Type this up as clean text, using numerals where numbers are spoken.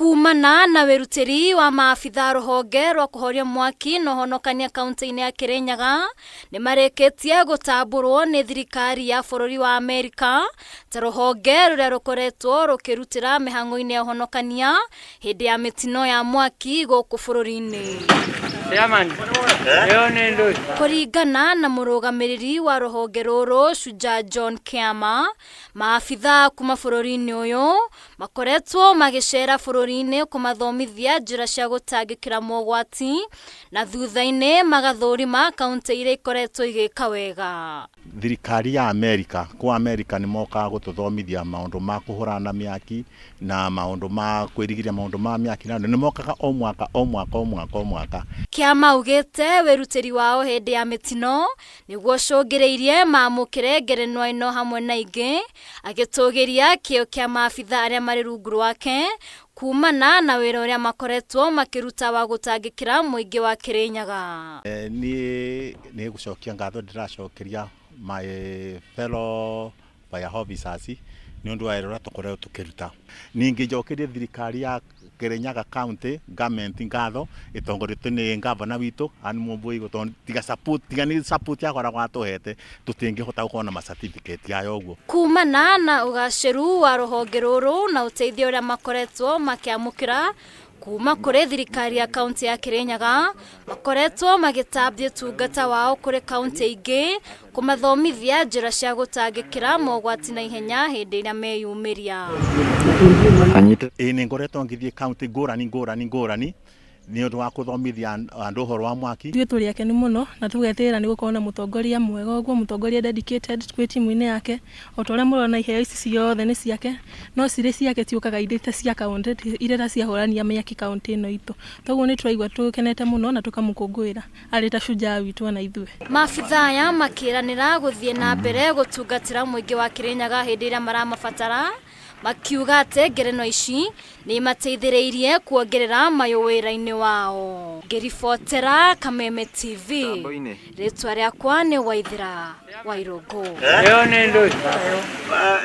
Kumana na wĩrutĩri wa maabitha rũhonge rwa kũhoria mwaki na ũhonokania kaunti-inĩ ya Kirinyaga nĩ marĩkĩtie gũtambũrwo nĩ thirikari ya bũrũri wa Amerika ta rũhonge rũrĩa rũkoretwo rũkĩrutĩra mĩhang'o-inĩ ya ũhonokania hĩndĩ ya mĩtino ya mwaki gũkũ bũrũri-inĩ. Kũringana na mũrũgamĩrĩri wa rũhonge rũrũ Shujaa John Kiama, maabitha kuma bũrũri-inĩ ũyũ makoretwo magĩcera bũrũri-inĩ kũmathomithia njĩra cia gũtangĩkĩra mogwati na thutha-inĩ magathũrima kaunti iria ikoretwo igĩka wega. Thirikari ya America, kũ America nĩ mokaga gũtũthomithia maũndũ ma kũhũrana na mĩaki na maũndũ ma kwĩrigĩrĩria maũndũ ma mĩaki, na nĩ mokaga o mwaka o mwaka o mwaka o mwaka. Kĩama augĩte wĩrutĩri wao hĩndĩ ya mĩtino nĩguo ũcũngĩrĩirie mamũkĩre ngerenwa ĩno hamwe na ingĩ, agĩtũgĩria kĩo kĩa maabitha arĩa marĩ rungu rwake kumana na wĩra ũrĩa makoretwo makĩruta wa gũtangĩkĩra mũingĩ wa Kirinyaga. Niĩ nĩ gũcokia ngatho ndĩracokeria my fellow fire officers nĩ ũndũ wa wĩra ũrĩa tũkoretwo tũkĩruta. Ningĩ njokerie thirikari ya Kirinyaga County government ngatho ĩtongoretio nĩ ngavana witũ Anne Mũmbũi, tondũ tiga support, tiga nĩ support akoragwo atũhete, tũtingĩhota gũkorwo na ma certificate aya ũguo. Kumana na ũgacĩru wa rũhonge rũrũ na ũteithio ũrĩa makoretwo makĩamũkĩra kuma kũrĩ thirikari ya kaunti ya Kirinyaga, makoretwo magĩtambia ũtungata wao kũrĩ kaunti ingĩ kũmathomithia njĩra cia gũtangĩkĩra mogwati na ihenya hĩndĩ ĩrĩa meyumĩria. Ĩĩ, nĩ ngoretwo ngĩthiĩ kaunti ngũrani ngũrani ngũrani nĩ ũndũ wa kũthomithia andũ ũhoro wa mwaki. Ithuĩ tũrĩ akenu mũno na tũgetĩĩra nĩ gũkorwo na mũtongoria mwega ũguo, mũtongoria dedicated kwĩ timu-inĩ yake. O ta ũrĩa mũrona, iheo ici ciothe nĩ ciake, no cirĩ ciake ciũkaga irĩ ta cia kaunti, irĩ ta cia ahũrani a mĩaki kaunti ĩno itũ. Toguo nĩ tũraigua tũkenete mũno na tũkamũkũngũĩra arĩ ta shujaa witũ ona ithuĩ. Maabitha aya makĩranĩra gũthiĩ na mbere gũtungatĩra mũingĩ wa Kirinyaga hĩndĩ ĩrĩa maramabatara, makiuga atĩ ngerenwa ici nĩ imateithĩrĩirie kuongerera mayũ wĩra-inĩ wao. Ngĩribotera Kameme TV, rĩtwa rĩakwa nĩ Waithĩra Wairũngũ.